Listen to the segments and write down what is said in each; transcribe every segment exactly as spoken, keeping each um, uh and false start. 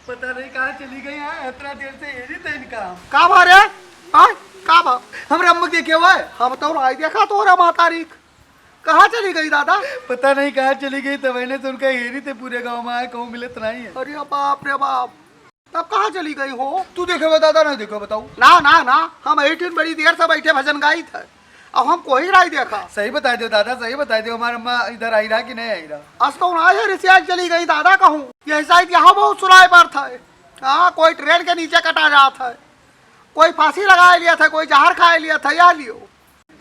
पता नहीं कहाँ चली गई है, इतना देर से हेरी थे इनका। का भा रे? हाँ? का भा? हमरे अम्मा के क्या हुआ है? हम तो नाहीं देखा तोहरे महतारी क। कहाँ चली गई दादा? पता नहीं कहाँ चली गई, तब मैंने तो उनका हेरी थे पूरे गाँव में, आए कहूँ मिलत नहीं है। अरे बाप रे बाप, तब कहाँ चली गई हो? तू देखे हो दादा, नहीं देखे हो, बताओ। ना, ना, ना, हम एठिन बड़ी देर से बैठे भजन गाइत है, अब हम कोई नहीं देखा। सही बताइ देउ दादा, सही बताइ देउ, हमार अम्मा इधर आई रहा कि नहीं आई रहा? अस तो ना है, रिसिया चली गई दादा कहूँ। यही साइड यहाँ बहुत सुनाई पड़त है। हाँ, कोई ट्रेन के नीचे कटा जात है, कोई फांसी लगाए लिया था, कोई जहर खाए लिया था, या लियो।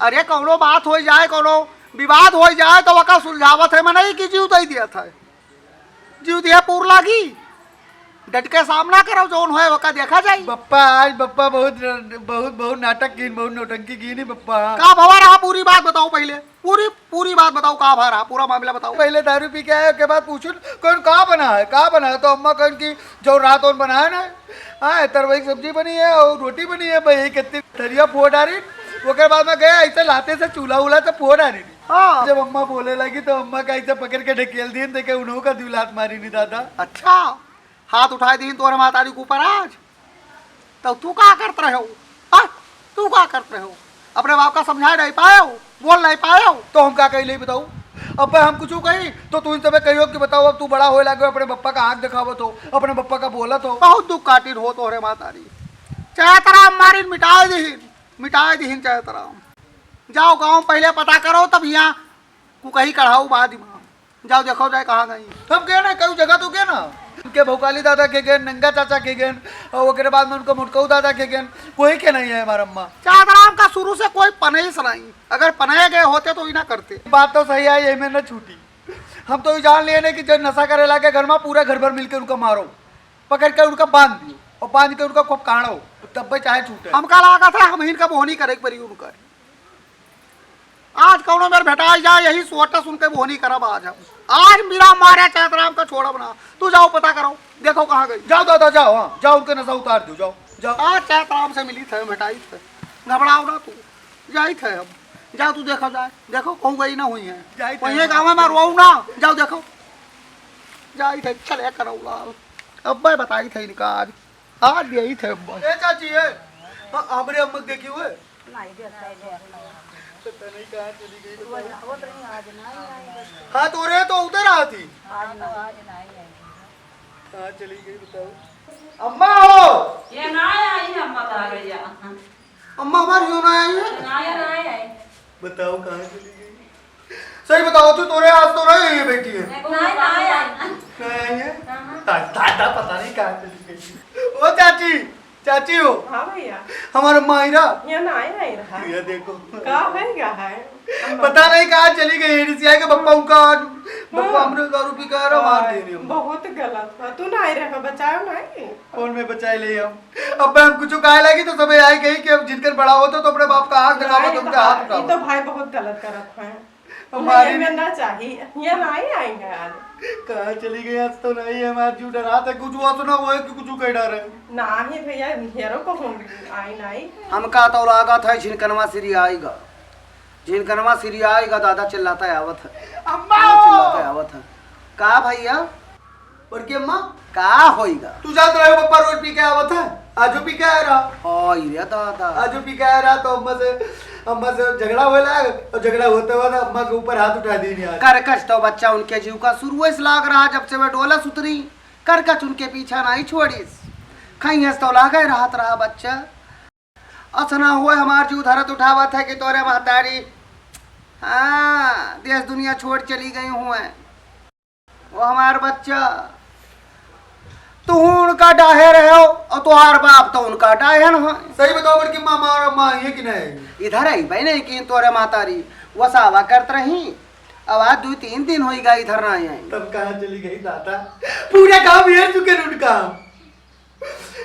अरे कौनो बात होइ जाए, कौनो विवाद होइ जाए तो वका सुलझावत है मनई कि जीव दइ दिया था। जीव दिया पूर लागी, डट के सामना करो, जौन होए वका देखा जाई। बप्पा, आज बप्पा बहुत, बहुत, बहुत नाटक कीन, बहुत नौटंकी कीन ही बप्पा। का भवा रहा, पूरी बात बताओ पहिले, पूरी, पूरी बात बताओ, का भवा रहा, पूरा मामला बताओ। पहिले दारू पी के आए, ओके बाद पूछुन, कौन का बना है, का बना है? तो अम्मा कहन कि जो रात ओन बना है ना, हाँ, तरवई की सब्जी बनी है और रोटी बनी है, भाई, यही कितनी थरिया फोड़ डारी। ओकर बाद में गए, ऐसे लाते से चूल्हा उल्हा से फोड़ डारी। हाँ। जब अम्मा बोले लगी तो अम्मा का ऐसे पकड़ के ढकेल दीन, देखे उन्हों का दू लात मारी नहीं दादा। अच्छा, हाथ उठाए दीन तोहरे महतारी के ऊपर आज, तो तू का करत रहे हो? हाँ? तू का करत रहे हो? अपने बाप का समझाए नहीं पाए हो, बोल नहीं पाए हो। तो हम का कही ले बताओ? अब हम कुछ कही तो तू इन सबे कहियो कि बताओ, अब तू बड़ा होए लागे, अपने बप्पा का आँख दिखावत हो, अपने बप्पा का बोलत हो। बहुत दुख काटिन हो तोहरे महतारी। चैतराम मारिन मिटाए दीन, मिटाए दीन चैतराम। जाओ गाँव पहिले पता करो, तब यहाँ कुकही कढ़ाऊ बाद में। जाओ देखो जाए कहाँ गई। हम गए ना, कई जगह तो गए ना। उनके भौकाली दादा के गए, नंगा चाचा के गए, और ओकरे बाद में उनका मोटकऊ दादा के गए, कोई के नहीं है हमार अम्मा। चैतराम का शुरू से कोई पनही से नहीं, अगर पनहे गए होते तो ही ना करते। बात तो सही है, यही में ना छूटी। हम तो ये जान लिए ना कि जब नशा करे लागे घर में, पूरा घर भर मिलके उनका मारो, पकड़ के उनका बांध दियो और बांध के उनका खूब काढ़ो, तब भी चाहे छूटे। हमका लागत है हम ही इनका बोहनी करे के परी उनका। आज कौनो मेर भेटाई जाए, यही सोटा सुन के बोहनी करब आज हम। आज मेरा मारे चैतराम का छोड़ब ना। तू जाओ पता करो, देखो कहाँ गई। जाओ दादा, जाओ, हाँ, जाओ, उनके नशा उतार दो, जाओ, जाओ। आज चैतराम से मिली थे, भेटाई थे, घबराओ ना तू, जाई थे हम। जाओ तू देखो जाए, देखो कहूँ गई ना हुई है, जाई थे वहीं हम। गाँव में मारवाऊ ना, जाओ देखो, जाई थे, चले करो लाल, अब मैं बताई थे इनका आज, आज भी आई थे अम्मा। ए चाची, ए, हाँ, हमरे अम्मा के देखी हुए? नहीं, देखा है, देखा है। पता नहीं कहाँ चली गई, बताओ। आवत रही, आज नहीं आई बस। हाँ, तो रे तो उधर आती। आज नहीं। आज नहीं आई। कहाँ चली गई, बताओ। अम्मा हो। ये ना आई, अम्मा तो आ गई है। अम्मा हमारी क्यों ना आई है? ना आई, ना आई। बताओ, कहाँ चली गई? सही बताओ, तू तोरे आज तो रहे ये बैठी है। नहीं, नहीं आई। नहीं आई है? हाँ, हाँ। दा-, दादा पता नहीं कहाँ चली गई। ओ चाची, चाची हो। हाँ भैया। हमारा मायरा। ये ना आई, आई रहा। ये देखो। का भइगा है? पता नहीं कहाँ चली गई, रिसिया के बप्पा उनका आज, बप्पा हाँ। हमरे दारू पी के आ रहा, मार दे रही हूँ। बहुत गलत बा। तू ना आई रहा, बचाओ नहीं। कौन में बचाए ले हम? अब हम कुछ कहे लगी तो सबे आई गई कि अब जिनकर बड़ा होता तो अपने बाप का आँख दिखावा, नहीं, तुमका हाथ ई तो उठावा। भाई बहुत गलत करत है। हमारी नहीं, ना चाहिए। ये नहीं आएंगे आज। कहाँ चली गई? आज तो नहीं है, हमारा जीव डरा था, कुछ हुआ तो ना हुआ कि कुछ कह डरे। नहीं भैया, हेरो को हम आई नहीं। हमका तो लागत है झिनकनवा सिरी आएगा, झिनकनवा सिरी आएगा, दादा चिल्लाता आवत है। अम्मा! दादा चिल्लाता आवत है। का भैया? बड़की अम्मा, का होइगा? तू जात रहे हो, पप्पा रोज पी के आवत है, आजो पी के आया रहा। हाय रे दादा। आजो पी के आया रहा तो अम्मा से, अम्मा से झगड़ा होए लाग, और झगड़ा होते हुए ना अम्मा के ऊपर हाथ उठा दी यार। करकच तो बच्चा उनके जीव का शुरू से लाग रहा, जब से वह डोला सुतरी, करकच उनके पीछा नहीं छोड़ीस। खैंगस तो लागे रहत रहा बच्चा। अस ना होए हमार जीव धरत उठावत है कि तोरे महतारी, हाँ, देश दुनिया छोड़ चली गई हुए। ओ हमार बच्चा, तू उनका डाहे रहे हो और तोहार बाप तो उनका डाहे न हो। सही बताओ बड़की माँ, हमारा माँ ये कि नहीं? इधर आई भाई नहीं कि तोरे महतारी वसावा करत रही, अब आज दो तीन दिन होइगा इधर ना आई। तब कहाँ चली गई दादा? पूरे गाँव में चुके उनका।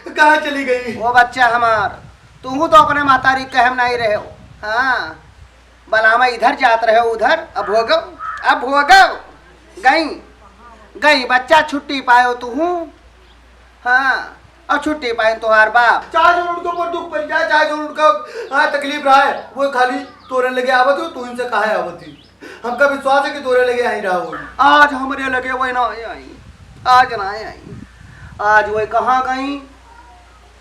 कहाँ चली गई? ओ बच्चा हमार, तुहू तो अपने महतारी कहम नहीं रहे हो। हाँ, बलामा इधर जात रहे हो उधर, अब भोगो, अब भोगो। गई, गई बच्चा, छुट्टी पायो तुहू। हाँ, और छुट्टी पाए तोहार बाप। चाहे जो उनके ऊपर दुख पड़ जाए, चाहे जो उनका, हाँ, तकलीफ रहा है, वो खाली तोरे लगे आवत हो, तू इनसे काहे आवत ही? हमका विश्वास है कि तोरे लगे आई रहा होई। आज हमरे लगे वह ना आई, आज ना आई। आज वही कहाँ गई,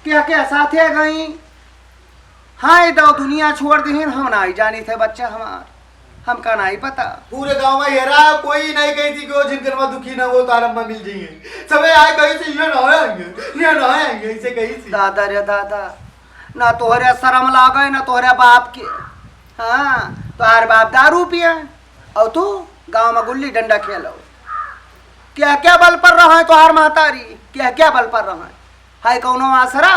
क्या क्या साथे गई? हाँ, ये दो दुनिया छोड़ दिहिन, हम नाई जानी थे बच्चा हमार, हमका नाई पता। पूरे गाँव में हेरा, कोई नहीं कही थी कि वो जिनकर माँ दुखी ना हो, तार अम्मा मिल जाइए। सबे आए कही थी, "ये ना आएंगे, ये ना आएंगे", ऐसे कही थी। दादा रे दादा, ना तोहरे शर्म लागे, ना तोहरे बाप के। हाँ, तोहार बाप दारू पिए और तू गाँव में गुल्ली डंडा खेलो। क्या क्या बल पर रहे तोहार महतारी, क्या क्या बल पर रहे? है कौनो आसरा?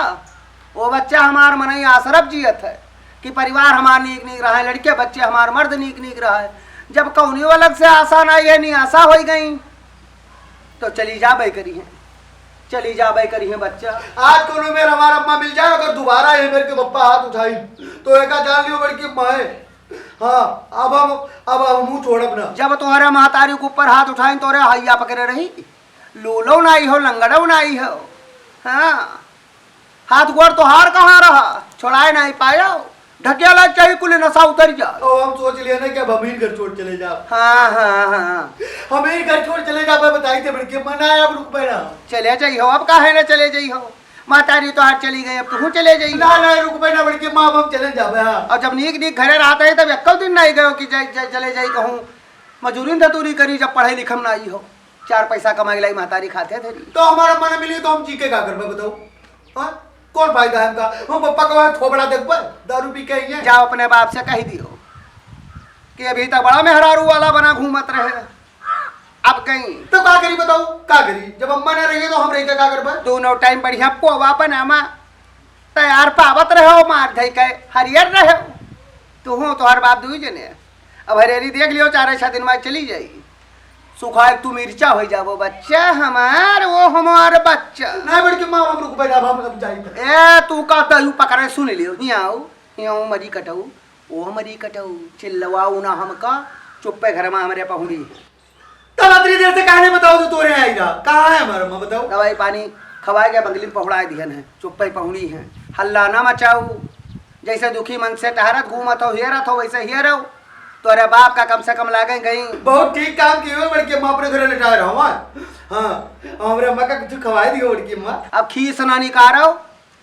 वो बच्चा हमार मनई आसरप जियत है कि परिवार हमार नीक नीक रहे, लड़के बच्चे हमार मर्द नीक नीक रहे। जब कौनियो अलग से आशा ना, ये निराशा होई गई, तो चली जाबे करी है, चली जाबे करी है बच्चा। आज कौनो मेर हमार अम्मा मिल जाए, अगर दोबारा ये मेर के बप्पा हाथ उठाई, तो एका जान लियो बड़की अम्मा है। हाँ, अब हम, अब हम मुँह छोड़ब ना। जब तोहरे महतारी के ऊपर हाथ उठाई, तोहरे हैया पकड़े रही, लूलो नाई हो, लंगड़ो नाई हो। हाँ, हाथ गोड़ तोहार कहाँ रहा, छोड़ाए नाई पायो, ढकेला चाही कुल नशा उतर जा। तो हम सोच लिया ना कि अब हम ही घर छोड़ चले जाओ। हाँ, हाँ, हाँ। हम ही घर छोड़ चले जाओ, मैं बताई थे बड़की अम्मा, ना अब रुकबे ना। चले जाई हो, अब काहे ना चले जाई हो? महतारी तोहार चली गई, अब तू चले जाई। ना, ना, रुकबे ना बड़की अम्मा, अब हम चले जाबे, हाँ। और जब नीक नीक घरे रहत है, तब एको दिन नाई गयो कि जाई, जाई, चले जाई कहूँ। मजूरी धतूरी करी, जब पढ़े लिखम नाई हो, चार पैसा कमाई लाई, महतारी खाते धरी। तो हमार अम्मा ना मिली तो हम जी के का करबे बताओ? हाँ? कौन फायदा है हमका? हम पप्पा का वहाँ थोबड़ा देखबे, दारू पी के आइए। जाओ अपने बाप से कह दियो कि अभी तक बड़ा मेहरारू वाला बना घूमत रहे, अब कहीं। तो का करी बताओ, का करी? जब अम्मा ना रही है तो हम रह के का करबे? दोनों टाइम बढ़िया पोवा बनावा, तैयार पावत रहो, मार धई के हरियर रहो। तू हो, तोहर बाप दुई जने। अब हरियरी देख लियो, चार छह दिन में चली जाई। सुखाए तू मिर्चा हो जाबो बच्चा हमार, वो हमार बच्चा। नहीं बड़की अम्मा, हम रुकबे ना, हम, हम जाई। ए, तू का दयू पकड़े सुन लियो, हियाँ आओ, हियाँ आओ मरी कटऊ, ओ मरी कटऊ, चिल्लवाऊ ना हमका, चुप्पे घर में हमरे पहुड़ी। तब अतरी देर से काहे नहीं बताओ तो तोरे आई रहा? कहाँ है हमार अम्मा बताओ? दवाई पानी खवाए के बगली में पहुड़ाए दिहन है, चुप्पे पहुड़ी हैं, हल्ला ना मचाऊ। जैसे दुखी मन से टहरत घूमत हो, हेरत हो, वैसे हेरो। तोरे बाप का कम से कम लागे गई। बहुत ठीक काम किए हो बड़की अम्मा, अपने घरे लेटाए रहो। हाँ, हाँ, हमरे अम्मा का कुछ खवाए दियो बड़की अम्मा। अब खीस ना निकारो,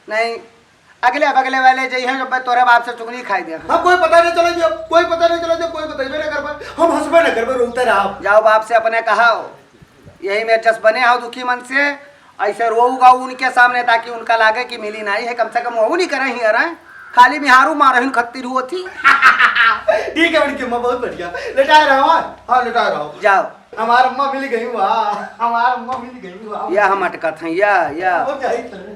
नहीं अगले बगले वाले जई हैं, जब तोरे बाप से चुगली खाई दे। हम कोई पता नहीं चले दे, कोई पता नहीं चले दे, कोई बताइबे ना करबे, हम हंसबे ना करबे, रोते रहा। जाओ बाप से अपने कहाओ, यही में जस बने आओ दुखी मन से, ऐसे रोऊ गाऊ उनके सामने, ताकि उनका लागे कि मिली नाई है, कम से कम वहू नहीं करे ही अरे, खाली मिहारू मारहिन खत्ती रुओ थी। ठीक है बड़की अम्मा, बहुत बढ़िया, लेटाए रहो। हाँ, लेटाए रहो। जाओ। हमार अम्मा मिल गई, वाह, हमार अम्मा मिल गई, वाह। या हम अटकत हैं, या, या। हो जाई चले।